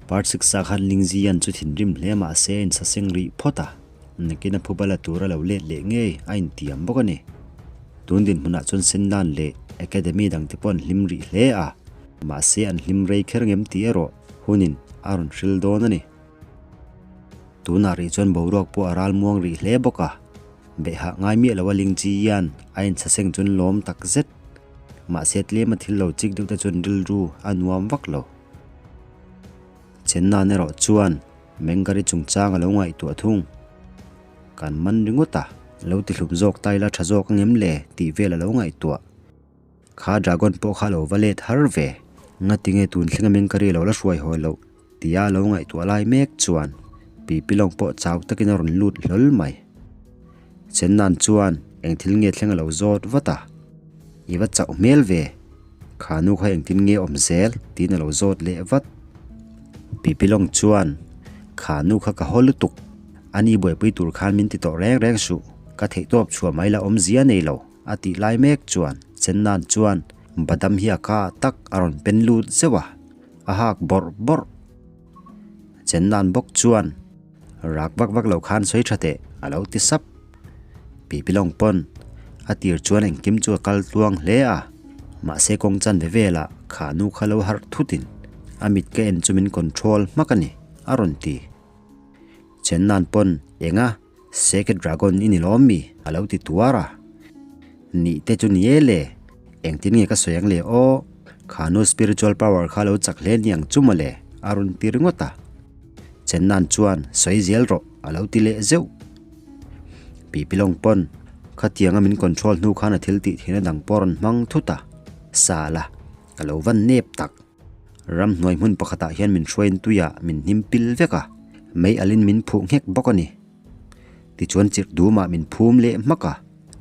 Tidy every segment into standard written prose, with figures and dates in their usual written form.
Part 6 ah khan Lingzian chu thinrim hle mahse a insaseng rih phawt a, nakin a phuba la tura lo let leh ngei a intiam bawk a ni. Tun dinhmunah chuan Sennan leh Academy dangte pawh an hlim rih hle a, mahse an hlim rei kher ngem tih erawh hunin a rawn hril dawn a ni. Tunah rih chuan boruak pawh a ral muang rih hle bawk a, beihah ngai miah loa Lingzian a insaseng chuan lawm tak zet. Mahse tlema thil lo chik deuh te chuan rilru a nuam vak lo. Chennan erawh chuan Mengari chungchang a lo ngaihtuah thung. Kan man ringawt a, lo ti hlum zawk ta ila tha zawk angem le tih vel a lo ngaihtuah. Kha dragon pawh kha lo va let har ve. Ngatinge tun thlenga Mengari lo la hruai hawi loh tia a lo ngaihtuah lai mek chuan Pipilawng pawh chau takin a rawn lut hlawl mai. Chennan chuan eng thil nge thleng a lo zawt vat a, I va chauh hmel ve, kha nu kha engtin nge awm zel? tiin a lo zawt leh vat. Pipilawng chuan, Kha nu kha ka haw lutuk, a ni buaipui tur khan min ti tawh reng reng suh, ka theihtawp chhuah mai la awmzia nei lo, a tih lai mek chuan Chennan chuan badam hi a ka tak a rawn pen lut zeuh a, a hak bawrh bawrh. Chennan bawk chuan rak vak vak lo khan sawi tha teh a lo ti sap. Pipilawng pawn a tir chuan engkim chu a kal tluang hle a, mahse kawng chan ve velah kha nu kha lo harh thutin a mit ka en chu min control hmak a ni a rawn ti. Chennan pawn enga Sacred Dragon i ni lawm mi? a lo ti tuar a. Nih te chu ni e le, engtin nge ka sawi ang le aw, kha nu spiritual power kha lo chak hle ni ang chu mawle, a rawn ti ringawt a. Chennan chuan sawi zel rawh a lo ti leh zeuh. Pipilawng pawn khatianga min control hnu khan a thil tih theihna dang pawh a rawn hmang thut a, Sala, ka lo van nep tak. Ramhnuai hmun pakhatah hian min hruaiin tuiah min hnim pil vek a, mei alin min phuh nghek bawk a ni. Tichuan chirh dumah min phum leh hmak a,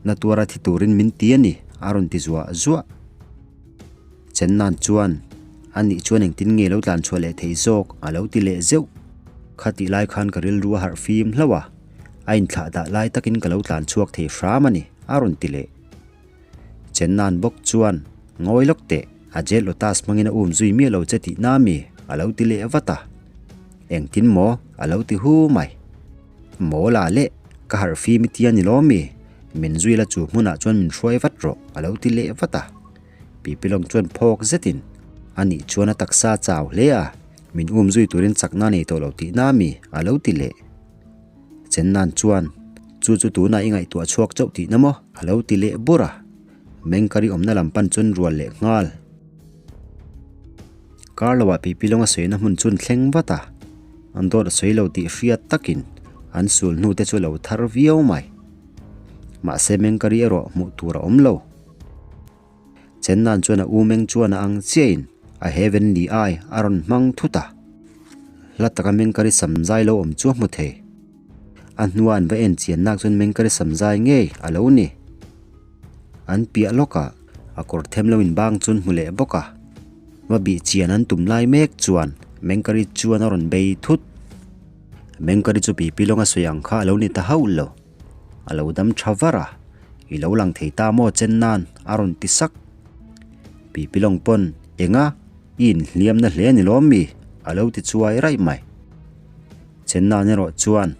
na tuara thi turin min ti a ni, a rawn ti zuah zuah. Chennan chuan, A nih chuan engtin nge lo tlan chhuah leh thei zawk? a lo ti leh zeuh. Khatih lai khan ka rilru a harh fim hlauh a, a inthlah dah lai takin ka lo tlan chhuak thei hram a ni, a rawn ti leh. Chennan bawk chuan, Ngawi lawk teh, a jet lotus hmangin a um zui miah lo che tih na mi? a lo ti leh vat a. Engtin maw? a lo ti hu mai. Maw la leh, ka harh fim i tia ni lawm mi? Min zui la chu hmunah chuan min hruai vat rawh, a lo ti leh vat a. Pipilawng chuan phawk zetin, A nih chuan a taksa chau hle a, min um zui turin chakna nei tawh lo tih na mi? a lo ti leh. Chennan chuan, Chu chu tunah i ngaihtuah chhuak chauh tihna maw? a lo ti leh bur a. Mengkari awmna lam pan chuan rual leh nghal. Kar loah Pipilawnga sawina hmun chuan thleng vat a, an dawt a sawi lo tih hriat takin an sul hnu te chu a lo thar viau mai. Mahse Mengkari erawh hmuh tur a awm lo. Chennan chuan a u meng chuan a ang chiahin a heaven ni ai a rawn hmang thut a. Hla taka mengkari samzai lo awm chu a hmu thei. A hnua an va en chian nak chuan mengkari samzai ngei a lo ni. An piah lawkah a kawr them lo inbang chuan hmu leh bawk a. Va bih chian an tum lai mek chuan mengkari chuan a rawn bei thut. Mengkari chu pipi lawnga sawi ang kha a lo ni ta hauh lo. A lo dam tha var a, I lo lang thei ta maw chen nan a rawn ti sak. Pipilawng pawn enga i inhliam na hle ni lawm mi? a lo ti chuai raih mai. Chen nan erawh chuan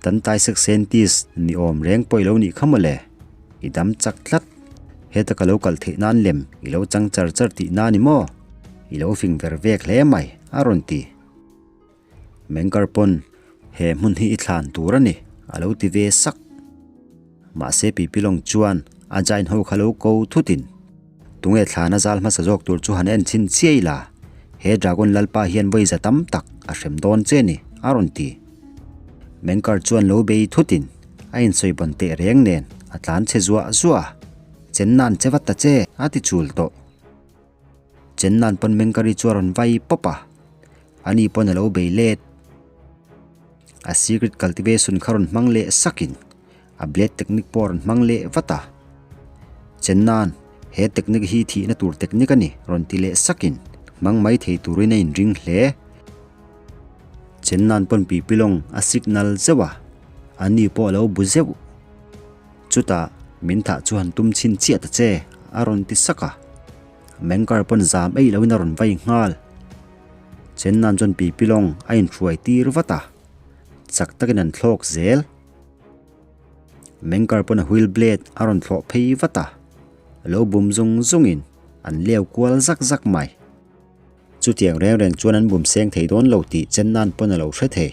tan taisek scientist ni awm reng pawh i lo nih kha mawle, i dam chak tlat. Heta ka lo kal theih nan lem i lo chang char char tih na ni maw? I lo fing ver vek hle mai a rawn ti. Mengkar pawn he hmun hi i thlan tur a ni, a lo ti ve sak. Mahse Pipilawng chuan a giant ho kha lo ko thutin, Tunge thlana zal hmasa zawk tur chu han en chhin chiai la, he dragon lalpa hian vawi za tam tak a hrem dawn che ni, a rawn ti. Mengkar chuan lo bei thutin a insawi bawn teh reng nen a tlan chhe zuah zuah a, Chen nan che vat ta che, a ti chul tawh. Chennan pawn Mengkari chu a rawn vai pawp a, ani pawn a lo bei let. A secret cultivation kha rawn hmang leh sakin a blade technique pawh a rawn hmang leh vat a. Chennan, he technique hi thihna tur technique a ni rawn ti leh sakin hmang mai thei turin a inring hle. Chennan pawn Pipilawng a signal zeuh a, ani pawh a lo bu zeuh. Chutah min thah chu han tum chhin chiah ta che, a rawn ti sak a. Mengkar pawn zam eih loin a rawn vai nghal. Chennan chuan Pipilong a inhruai tir vat a, chak takin an thlawk zel. Mengkar pawn a wheel blade a rawn thlawh phei vat a, lo bum zung zungin an leu kual zak zak mai. Chutiang reng reng chuan an bum seng thei dawn lo tih Chennan pawn a lo hre thei.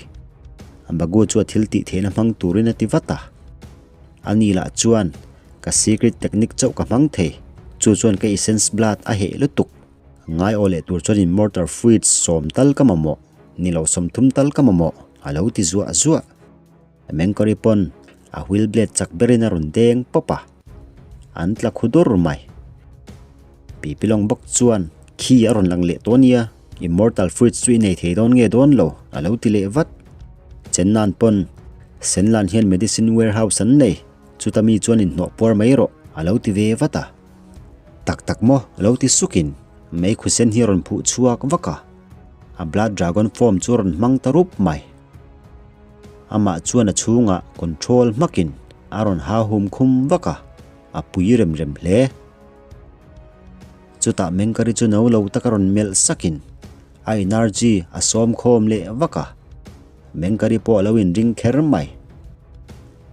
Bagu chu a thil tih theihna hmang turin a ti vat a. Ani lah chuan, Ka secret technique chauh ka hmang thei, chu chuan ka essence blood a heh lutuk. Ngai aw leh tur chuan in mortar fruits sawm tal ka mamawh, ni lo 30 tal ka mamawh, a lo ti zuah zuah. Mengkawri pawn a wheel blade chak berin a rawn deng pawp a, an tla khu dur mai. Pipilawng bawk chuan khi a rawn lang leh tawh nia, immortal fruits chu i nei thei dawn nge dawn lo, a lo ti leh vat. Chennan pawn Senlan hian medicine warehouse an nei, chuta mi chuan inhnawh puar mai rawh, a lo ti ve vat a. Tak tak maw? A lo ti sukin mei khusen hi a rawn phuh chhuak vak a, a blood dragon form chu a rawn hmang ta rup mai. Amah chuan a chhungah control hmakin a rawn ha hum khum vak a, a pui rem rem hle. Chutah Mengkari chu no lo taka rawn melh sakin a energy a sawm khawm leh vak a, Mengkari pawh a lo inring kher mai.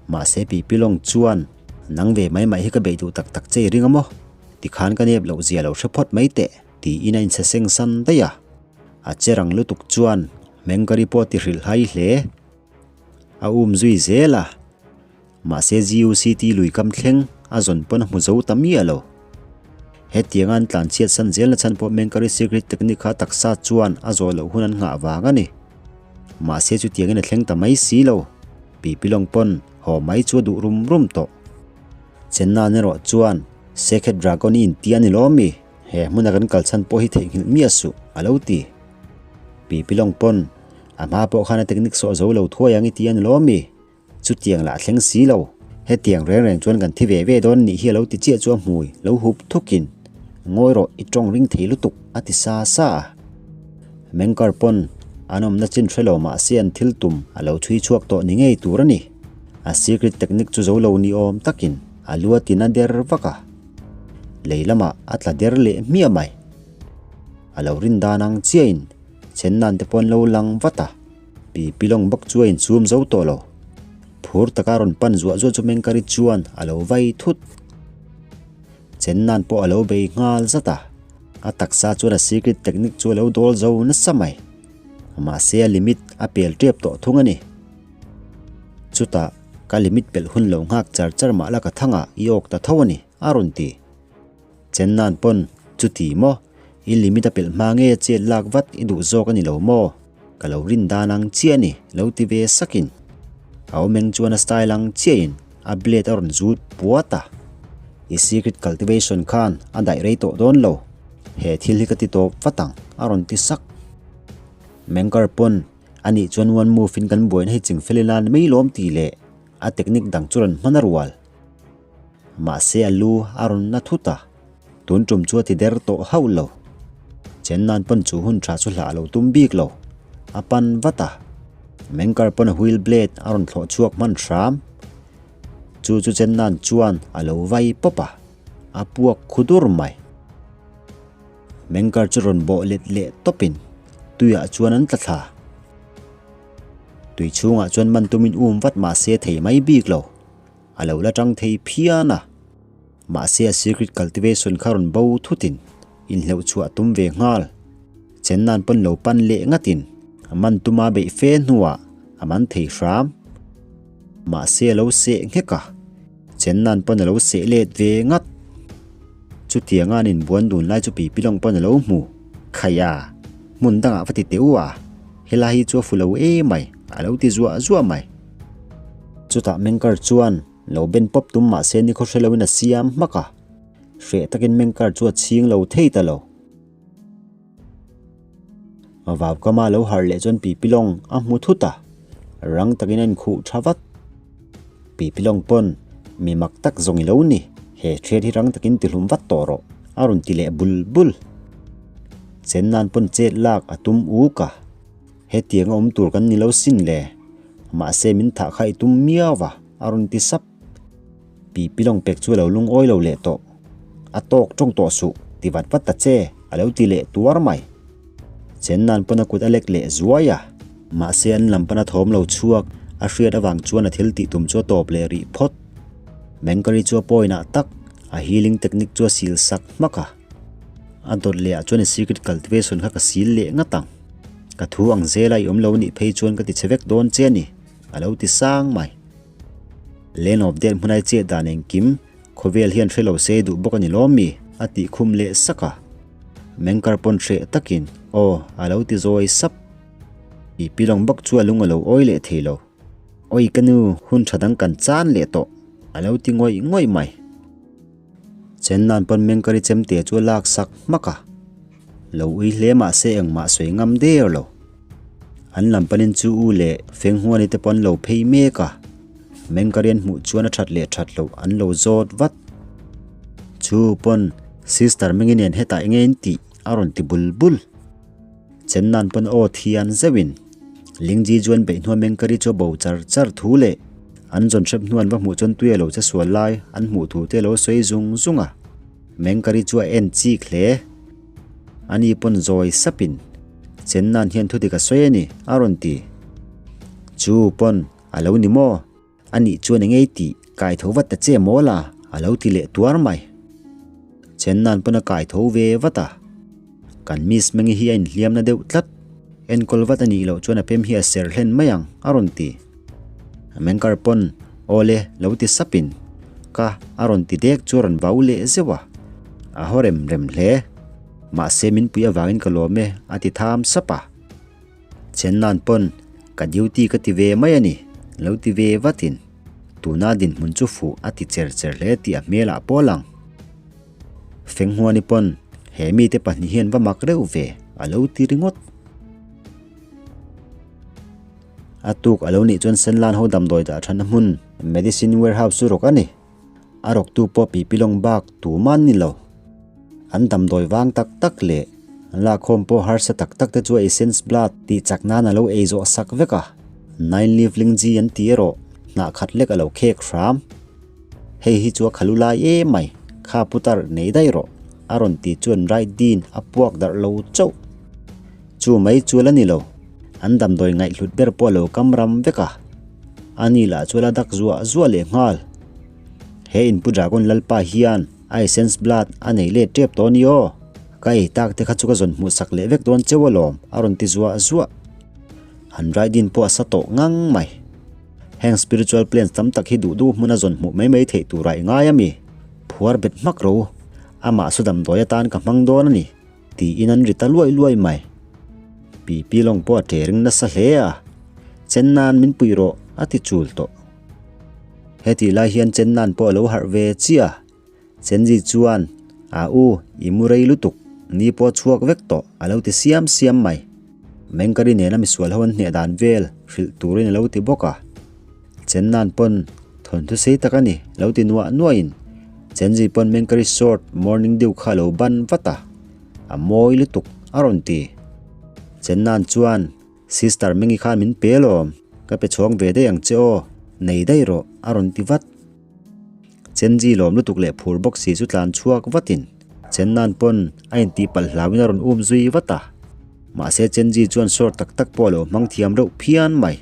Mahse Pipilong chuan, Nang ve mai mai hi ka beih duh tak tak che i ring a maw? Tikhan ka nep loh zia lo hre phawt mai teh, tiin a inchhe seng san daih a. A che rang lutuk chuan Mengkari pawh ti hrilh hai hle. A um zui zel a. Mahse GUCT lui kam thleng a zawn pawn a hmu zo ta miah lo. Hetianga an tlan chhiat san zel na chhan pawh Mengkari secret technique kha taksa chuan a zawh loh hun an nghah vang a ni. Mahse chutiangin a thleng ta mai si lo. Pipilawng pawn haw mai chu a duh rum rum tawh. Chennan erawh chuan Sekhet Dragon i inti a ni lawm mi? He hmuna kan kal chhan pawh hi theihnghilh miah suh, a lo ti. Pipilawng pawn a hma pawh khan a technique sawh zo lo thuai ang i ti a ni lawm mi? Chutiang lah thleng si lo. Hetiang reng reng chuan kan thi ve ve dawn nih hi a lo ti chiah chu a hmui lo hup thukin, Ngawi rawh, i tawng ring thei lutuk, a ti sa sa a. Mengkar pawn an awmna chin hre lo mahse an thil tum a lo chhui chhuak tawh ni ngei tur a ni. A secret technique chu zo lo ni awm takin a lu a tina der vak a. Lei lamah a tla der leh hmiah mai. A lo rin dan ang chiahin then nan te pawn lo lang vat a. Pi Pilawng bawk chu a inchhum zo tawh lo. Phur taka rawn pan zuah zuah chu Mengkari chuan a lo vai thut. Chen nan pawh a lo bei nghal zat a. A taksa chuan a secret technique chu a lo dawl zo nasa mai. Mahse a limit a pel tep tawh thung a ni. Chutah ka limit pelh hun lo nghak char char mah la ka thangah i awk ta tho a ni, a rawn ti. Chen nan pawn, Chuti maw? I limit a pelh hma nge chet lak vat i duh zawk a ni lo maw? Ka lo rin dan ang chiah a ni, lo ti ve sakin. A awmeng chuan a style ang chiahin a blade a rawn zut puat a. I secret cultivation khan a daih rei tawh dawn lo. He thil hi ka ti tawp vat ang, a rawn ti sak. Mengkar pawn, Anih chuan one move in kan buaina hi chingfel ila ni mai lawm tih leh a technique dang chu rawn hman a rual. Mahse a lu a rawn na thut a, tun tum chu a ti der tawh hauh lo. Chen nan pawn chu hun tha chu hlah a lo tum bik lo. A pan vat a, Mengkar pawn a wheel blade a rawn thlawh chhuak hman hram. Chu chu Chen nan chuan a lo vai pawp a, a puak khu dur mai. Mengkar chu rawn bawh let leh tawpin tuiah chuan an tla thla. Tui chhungah chuan man tumin um vat mahse thei mai bik lo. A lo la tang thei phian a, mahse a secret cultivation kha rawn bo thutin inhleuh chhuah tum ve nghal. Chen nan pawn lo pan leh ngatin a man tuma beih fe hnuah a man thei hram. Mahse a lo seh nghek a, chen nan pawn a lo seh let ve ngat. Chutianga an inbuan dun lai chu Pipilawng pawn a lo hmu. Khaia, hmun dangah va ti teh u a, helai hi chu a fu lo emai, a lo ti zuah zuah mai. Chutah Mengkar chuan lo ben pawp tum mahse nikhaw hre loin a siam hmak a, hreh takin Mengkar chu a chhing lo thei ta lo. Vaukama lo harh leh chuan Pipilawng a hmu thut a, rang takin a inkhuh tha vat. Pipilawng pawn mi mak tak zawng i lo ni, he thriat hi rang takin tihlum vat tawh rawh, a rawn ti leh bul bul. Chen nan pawn chet lak a tum uk a. Hetiang a awm tur kan ni lo sin le, mahse min thah kha i tum miau va, a rawn ti sap. Pi Pilawng pek chu a lo lungawi lo leh tawh. A tawk tawng tawh suh, ti vat vat ta che, a lo ti leh tuar mai. Chen nan pawn a kut a lek leh zuai a. Mahse an lam pana thawm lo chhuak a hriat avang chuan a thil tih tum chu a tawp leh rih phawt. Mengkari chu a point ah tak a healing technique chu a sil sak hmak a. A dawt leh ah chuan i secret cultivation kha ka sil leh ngat ang. Ka thu ang zela i awm lo nih phei chuan ka ti che vek dawn che a ni, a lo ti sang mai. Land of Death hmunai chet dan engkim khawvel hian hre lo se duh bawk a ni lawm mi? A tih khum leh sak a. Mengkar pawn hreh takin, Aw, a lo ti zawi sap. I pilawng bawk chu a lung a lo awi leh thei lo. Awi ka nu, hun tha dang kan chan leh tawh, a lo ti ngawih ngawih mai. Chen nan pawn Mengkari chemte chu a lak sak hmak a. Lo ui hle mah se engmah sawi ngam der lo. An lam panin chu u leh Fenghuani te pawh an lo phei mek a, Mengkarian hmuh chuan a that leh that loh an lo zawt vat. Chu pawn Sister Mengi nen hetah enge in tih a rawn ti bul bul. Chen nan pawn aw thian zeuhin Lingji chuan beihhnuah Mengkari chu a bo char char thu leh an zawn hrep hnuan va hmuh chuan tui a lo che sual lai an hmuh thu te a lo sawi zung zung a. Mengkari chu a en chik hle. Ani pawn zawi sapin, Chen nan hian thudik a sawi a ni, a rawn ti. Chu pawn, A lo ni maw? A nih chuan eng ei tih kai tho vat ta che maw la? A lo ti leh tuar mai. Chen nan pawn a kai tho ve vat a. Kan Miss Mengi hi a inhliam na deuh tlat. Enkawl vat a nih loh chuan a pem hi a ser hlen mai ang, a rawn ti. Mengkar pawn, Awle, lo ti sapin, ka a rawn ti dek chu a rawn vau leh zeuh a. A haw rem rem hle. Mahse min pui avangin ka lawm e, a ti tham sap a. Chen nan pawn, Ka duty ka ti ve mai a ni, lo ti ve vatin, tuna dinhmun chu fuh a ti cher cher hle tih a hmelah pawh a lang. Fenghuani pawn, He mite pahnih hian va mak reuh ve, a lo ti ringawt. A tuk a lo nih chuan Senlan ho damdawi dah than a hmun Medicine Warehouse chu rawk a ni. A rawktu pawh Pipilawng bak tumah an ni lo. An damdawi vang tak tak leh an lakkhawm pawh harsa tak tak te chu a essence blood tih chak nan a lo ei zawh sak vek a. Nine Leaf Lingji an ti erawh hnah khat lek a lo khek hram. Hei hi chu a khalu lai em mai, kha putar nei daih rawh a rawn ti chuan Right Dean a puak darh lo chauh. Chu mai chu la ni lo. An damdawi ngaihhlut ber pawh a lo kam ram vek a. Ani lah chu la dak zuah zuah leh nghal. He inpu Dragon Lalpa hian a essence blood a nei let tep tawh a ni aw. Ka ei tak te kha chu ka zawn hmuh sak leh vek dawn cheu alawm a rawn ti zuah zuah. An riding pawh a sa tawh ngang mai. Heng spiritual planes tam tak hi duh duh hmuna zawn hmuh mai mai theih turah i ngai a mi? Phuar bet hmak ro. Amah chu damdawi atan ka hmang dawn a ni. Tiin an ri ta luai luai mai. Pi Pi lawng pawh a ṭe ring nasa hle a, Chen nan min pui rawh a ti chul tawh. Hetih lai hian Chen nan pawh a lo harh ve chiah a, Chenji chuan, A u, i mu rei lutuk, ni pawh a chhuak vek tawh a lo ti siam siam mai. Mengkari nena misual ho an hneh dan vel hrilh turin a lo ti bawk a. Chen nan pawn thawnthu sei tak a ni, lo ti nuah nuahin Chenji pawn Mengkari short morning dew kha a lo ban vat a, a mawi lutuk a rawn ti. Chen nan chuan, Sister Mengi khan min pe alawm, ka pe chhawng ve daih ang che aw, nei daih rawh a rawn ti vat. Chenji lawm lutuk leh phur bawk si chu tlan chhuak vatin Chen nan pawn a intih palh hlauin a rawn um zui vat a. Mahse Chenji chuan short tak tak pawh a lo hmang thiam reuh phian mai.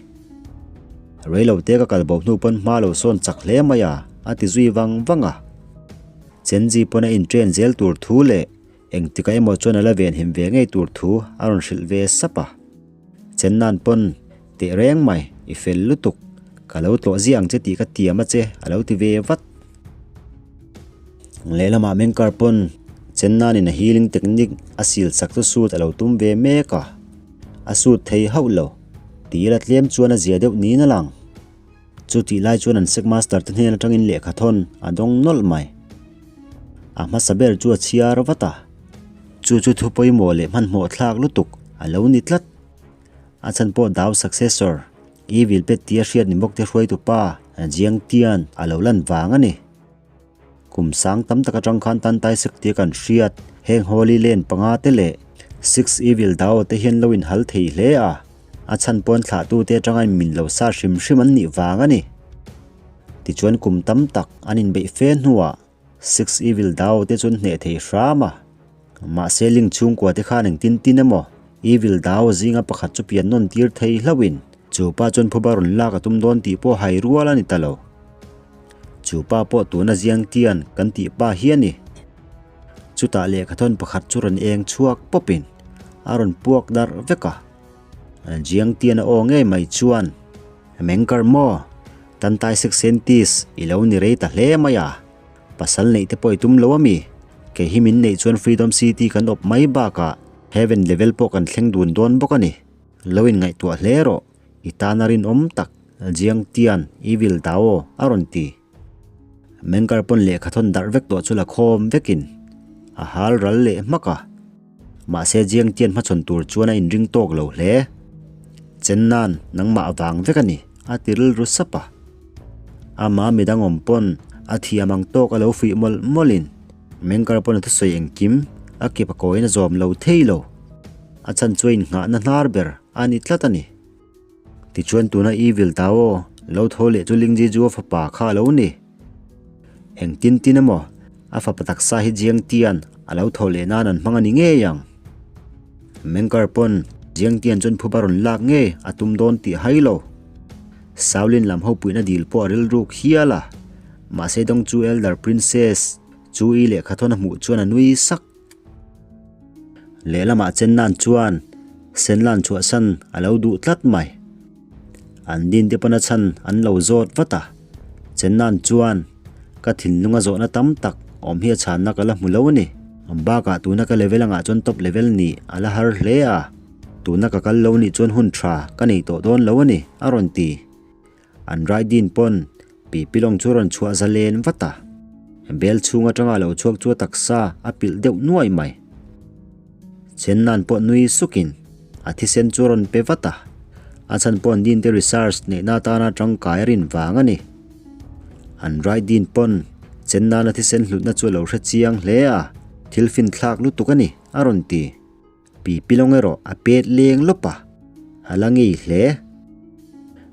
Reilo te ka kal bo hnu pawn hma lo sawn chak hle mai a, a ti zui vang vang a. Chenji pawn a intrain zel tur thu leh engtikah emaw chuan a la venhim ve ngei tur thu a rawn hrilh ve sap a. Chen nan pawn teh reng mai, i fel lutuk, ka lo tlawh ziah ang che tih ka tiam a che, a lo ti ve vat. Lehlamah Mengkar pawn Chen nanin a healing technique a sil chak chu sut a lo tum ve mek a. A sut thei hauh lo. Tih la tlem chuan a zia deuh niin a lang. Chu tih lai chuan an sek master te hnen atangin lehkha thawn a dawng nawlh mai. A hmasa ber chu a chhiar vat a. Chu chu thu pawimawh leh hmanhmawh thlak lutuk a lo ni tlat. A chhan pawh Dao successor, Evil pet tia hriat ni bawk te hruaitu pa Jiang Tian a lo lan vang a ni. Kum sang tam tak atang khan tan tai sek tia kan hriat heng Holy Land panga te leh Six Evil Dao te hian lo inhal thei hle a, a chhan pawn thlahtu te atanga in min lo sa hrim hrim an nih vang a ni. Tichuan kum tam tak an inbeih fe hnuah Six Evil Dao te chu an hneh thei hram a, mahse Ling chhungkua te khan engtin tin emaw? Evil Dao zinga pakhat chu pian nawn tir thei hlauhin chu pa chuan phuba rawn lak a tum dawn tih pawh hai rual a ni ta lo. Chu pa pawh tuna Jiang Tian kan tih pa hi a ni. Chutah lehkhathawn pakhat chu rawn eng chhuak pawpin a rawn puak darh vek a. Jiang Tian a aw ngei mai chuan, Mengkar maw? Tantai Sexentis i lo ni rei ta hle mai a. Pasal neih te pawh i tum lo a mi? Kei hi min neih chuan Freedom City kan awp mai bakah Heaven level pawh kan thleng dun dawn bawk a ni. Lo inngaihtuah hle rawh, i tana rinawm tak Jiang Tian Evil Dao a rawn ti. Mengkar pawn lehkha thawn darh vek tawh chu la khawm vekin a hal ral leh hmak a. Mahse Jiang Tian hmachhawn tur chuan a inring tawk lo hle. Chen nan nangmah vang vek a ni, a ti rilru sap a. Ama midang awm pawn a thiam ang tawk a lo fuih mawlh mawlhin Mengkar pawn a thusawi engkim a kip a kawiin a zawm lo thei lo. A chhan chu a innghahna hnar ber a ni tlat a ni. Tichuan tuna Evil Tao lo tho leh chu Lingji Zhuo fapa kha a lo ni. Eng tin tin emaw a fapa taksa hi Jiang Tian a lo tho leh nan an hmang a ni ngei ang. Mengkar pawn Jiang Tian chuan phuba rawn lak ngei a tum dawn tih hai lo. Shaolin lam ho puihna dil pawh a rilruk hial a, mahse dawng chu Elder Princess chu i lehkha thawn a hmuh chuan a nui sak. Lehlamah Chennan chuan Senlan chhuahsan a lo duh tlat mai. An din te pawn a chhan an lo zawt vat a. Chennan chuan, Ka thinlunga zawhna tam tak awm hi a chhanna ka la hmu lo a ni. Bakah tuna ka level angah chuan top level nih a la har hle a. Tuna ka kal lo nih chuan hun tha ka nei tawh dawn lo a ni, a rawn ti. An Raidin pawn Pipilawng chu rawn chhuah zalen vat a, bel chhung atanga lo chhuak chu a taksa a pilh deuh nuai mai. Chennan pawh nui sukin a thisen chu rawn pe vat a, a chhan pawh an dinte research neihna atana tangkai a rin vang a ni. An Raidin pawn Chennan a thisen hlutna chu a lo hre chiang hle a, thil finthlak lutuk a ni, a rawn ti. Pipilawng erawh a pet leng lawp a, a la ngei hle.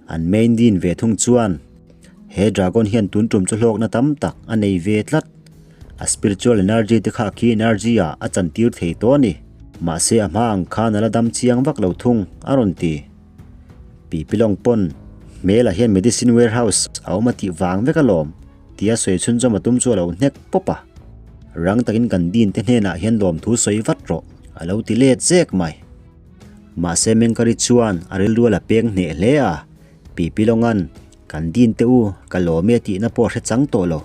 An main din ve thung chuan he dragon hian tun tum chu hlawkna tam tak a nei ve tlat. A spiritual energy te kha khi energy ah a chantir thei tawh a ni. Mahse a hma ang khan a la dam chiang vak lo thung a rawn ti. Pipilawng pawn hmel ah hian medicine warehouse a awm a tih vang vek alawm tia sawi chhunzawm a tum chu a lo hnek pawp a. Rang takin kan din te hnenah hian lawmthu sawi vat rawh a lo ti let zek mai. Mahse Mengkari chuan a rilru a la peng hneh hle a, Pipilawnga'n kan din te u ka lawm e tihna pawh a hre chang tawh lo.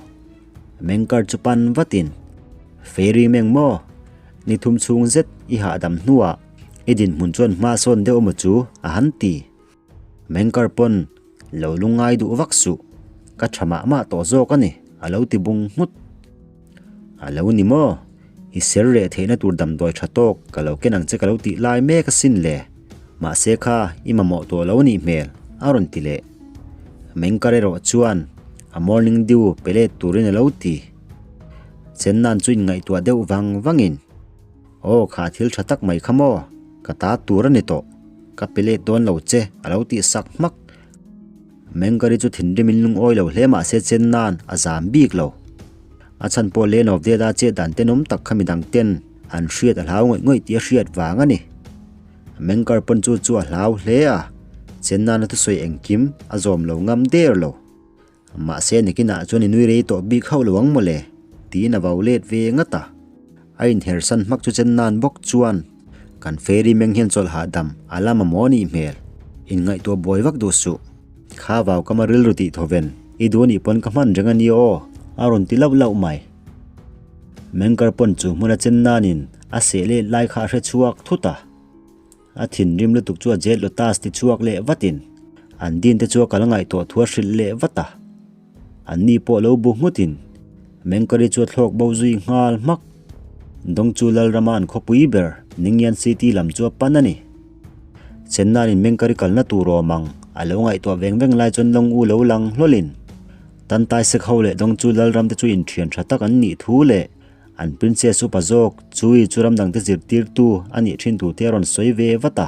Mengkar chu pan vatin, Fairy Meng maw? Ni thum chhung zet i hahdam hnuah i dinhmun chuan hma sawn deuh emaw chu a han ti. Mengkar pawn lo lungngai duh vak suh, ka tha mah mah tawh zawk a ni, a lo ti bung nghut. A lo ni maw? I ser reh theihna tur damdawi tha tawk ka lo ken ang che ka lo tih lai mek asin le. Mahse kha i mamawh tawh lo nih hmel, a rawn ti leh. Mengkar erawh chuan a morning dew pe let turin a lo ti. Chennan chu inngaihtuah deuh vang vangin. Aw kha thil tha tak mai kha maw? Ka ta tur a ni tawh. Ka pe let dawn lo che a lo tih sak hmak. Mengkari chu thinrim in lungawi lo hle mahse chen nan a zam bik lo. A chhan pawh Land of Dead a chet dan tenawm tak kha midang ten an hriat a hlau ngawih ngawih tih a hriat vang a ni. Mengkar pawn chu chu a hlau hle a, chen nan a thusawi engkim a zawm lo ngam der lo. Mahse nikinah chuan i nui rei tawh bik hauh lo ang mawle, tiin a vau let ve ngat a. A inhersan hmak chu chen nan bawk chuan kan fairy meng hian chawlh hahdam a la mamawh anih hmel. Inngaihtuah buai vak duh suh. Kha vau ka ma rilru tih thawven, i duh anih pawn ka hman reng a ni aw, a rawn ti lauh lauh mai. Mengkar pawn chu hmuna chen nanin a seh let lai kha a hre chhuak thut a. A thinrim lutuk chu a jet lotus ti chhuak leh vatin an din te chu a kal ngaihtuah thu a hrilh leh vat a. An ni pawh lo bu nghutin Mengkari chu a thlawk bo zui nghal hmak. Dawng chu Lalrama an khawpui ber Ningyan City lam chu a pan a ni. Chennain Mengkari kalna tur awm ang a lo ngaihtuah veng veng lai chuan lawng u lo lang hlawlin Tantai Sek ho leh Dawng chu Lalram te chu inthian tha tak an nih thu leh An princess upa zawk Chui chu ramdangte zirtirtu a nih thin tute a rawn sawi ve vat a.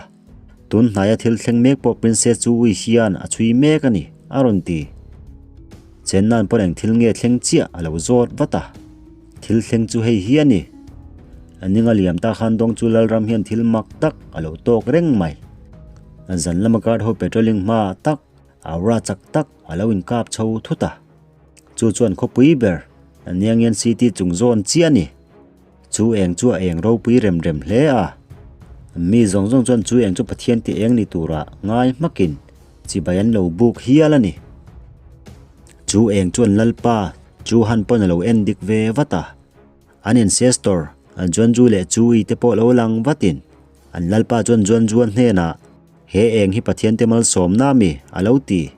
Tun hnaia thil thleng mek pawh princess chu ui hian a chhui mek a ni, a rawn ti. Chennan pawn eng thil nge thleng chiah a lo zawt vat a. Thil thleng chu hei hi a ni. Ninga liam ta khan dawng chu Lalram hian thil mak tak a lo tawk reng mai. Zan lama guard ho patrolling hma tak, aura chak tak a lo inkap chho thut a. Chu chuan khawpui ber Niangian City chung zawn chiah a ni. Chu eng chu a eng ropui rem rem hle a. Mi zawng zawng chuan chu eng chu Pathian tih eng ni tura ngai hmakin chibai an lo buk hial a ni. Chu eng chuan Lalpa chu han pawn a lo en dik ve vat a. An ancestor Juanju leh Chui te pawh lo lang vatin an Lalpa chuan Juanjua hnenah He eng hi Pathian te malsawmna a mi? a lo ti.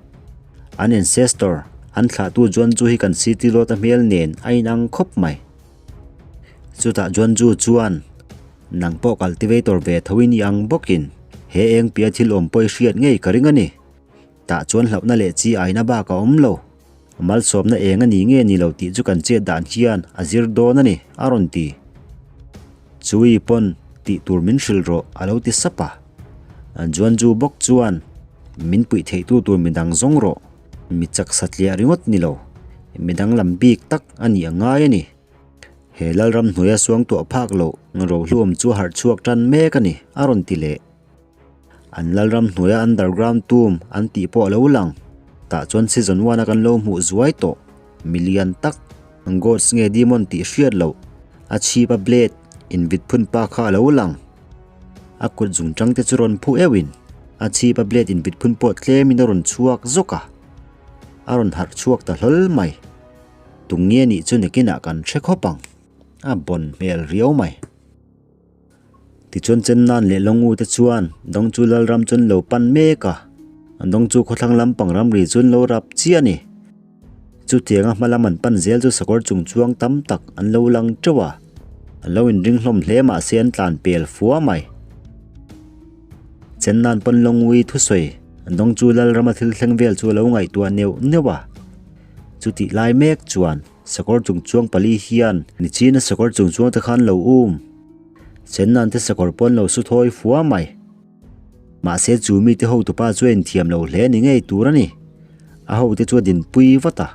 An ancestor an thlahtu Juanju hi kan city lawta hmel nen a inang khawp mai. Chutah Juanju chuan, Nang pawh cultivator ve tho i ni ang bawkin he eng pia thil awm pawh i hriat ngei ka ring a ni. Tah chuan hlauhna leh chi aina bak a awm lo. Malsawmna eng a ni nge ni lo tih chu kan chet dan hian a zir dawn a ni, a rawn ti. Chui pawn tih tur min hrilh rawh a lo ti sap a. Juanju bawk chuan min puih theihtu tur midang zawng rawh, mi chak satliah ringawt ni lo, midang lam bik tak a nih a ngai a ni. He Lalram hnuaia suangtuah phak loh rohluam chu harh chhuak tan mek a ni, a rawn ti leh. An Lalram hnuaia underground tomb an tih pawh a lo lang. Tah chuan season one a kan lo hmuh zuai tawh. Milian tak, gods nge demon tih hriat loh, a chhip a blade invit phun pa kha a lo lang. A kut zungchang te chu rawn phu euhin a chhip a blade invit phun pawh tlemin a rawn chhuak zawk a. A rawn harh chhuak ta hlawl mai. Tunge nih chu nakinah kan hre khawp ang. A bawn hmel riau mai. Tichuan Chennan leh Longu te chuan Dawng chu Lalram chu an lo pan mek a, Dawng chu khawthlang lampang ramri chu an lo rap chiah a ni. Chutianga hma lam an pan zel chu sakawr chung chuang tam tak an lo lang teuh a, an lo inring hlawm hle mahse an tlan pel fua mai. Chennan pawn Longui thusawi Dawng chu Lalrama thil thleng vel chu a lo ngaihtuah neuh neuh a, chutih lai mek chuan Sakawr chung chuang pali hian nichina sakawr chung chuang te khan lo um. Chennan te sakawr pawn lo su thawi fua mai. Mahse chu mite hotupa chu a inthiam lo hle ni ngei tur a ni. A hote chu a dinpui vat a.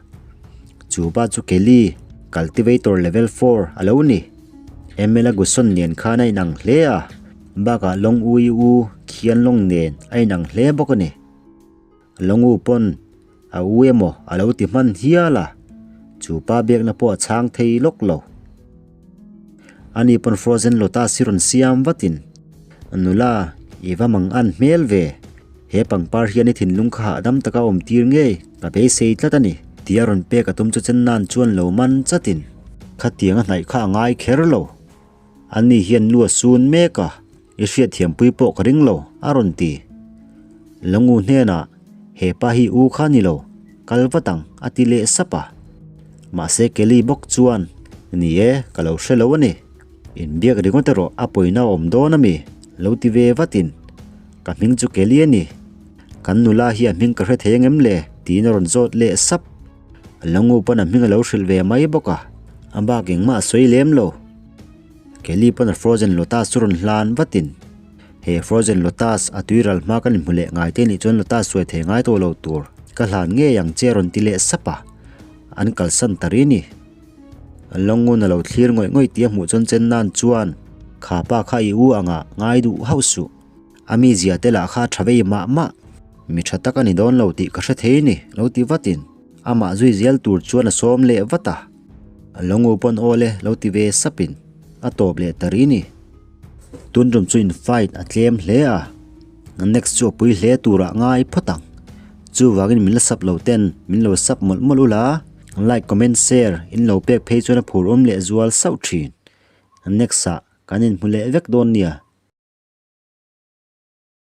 Chu pa chu Kelly, cultivator level four a lo ni. ML a Guson nen khan a inang hle a, bakah Long Ui U Khian Long nen a inang hle bawk a ni. Longu pawn a u emaw a lo ti hman hial a, chu pa biakna pawh a chhang thei lawk lo. Ani pawn Frozen Lotus hi rawn siam vatin, Nula, i va mang an hmel ve, he pangpar hian i thinlung kha hahdam taka awm tir ngei ka beisei tlat a ni, tia rawn pek a tum chu chen nan chuan lo man chatin, Khatiang a hnaih kha a ngai kher lo. Ani hian lu a sun mek a, i hriatthiampui pawh ka ring lo, a rawn ti. Longu hnenah, He pa hi u kha ni lo, kal vat ang, a ti leh sap a. Mahse Kelly bawk chuan, Ni e, ka lo hre lo a ni. Inbiak ringawt erawh a pawina a awm dawn a mi, lo ti ve vatin, Ka hming chu Kelly a ni. Kan nula hi a hming ka hre thei angem le? tiin a rawn zawt leh sap. Longu pawn a hming a lo hrilh ve mai bawk a, a bak engmah a sawi lem lo. Kelly pawn a Frozen Lotus chu rawn hlan vatin, He Frozen Lotus a tuiral hma kan inhmu leh ngai te nih chuan Lotus suai thei ngai tawh lo tur ka hlan ngei ang che a rawn ti leh sap a, an kalsan ta ri ni. Longun a lo thlir ngawih ngawih tih a hmuh chuan chen nan chuan, Kha pa kha i u anga ngai duh hauh suh. A mizia te lah kha tha vei mah mah. Mi tha tak a ni dawn lo tih ka hre thei ni, lo ti vatin amah zui zel tur chuan a sawm leh vat a. Lo ngu pawn aw le lo ti ve sapin a tawp leh ta ri ni. Tun tum chu in fight a tlem hle a, next chu a pui hle turah ngai phawt ang. Chuvangin min la sub lo ten min lo sub mawlh mawlh ula, like comment share in lo pek phei chuan a phur awm leh zual sauh thin. Next ah kan inhmu leh vek dawn nia.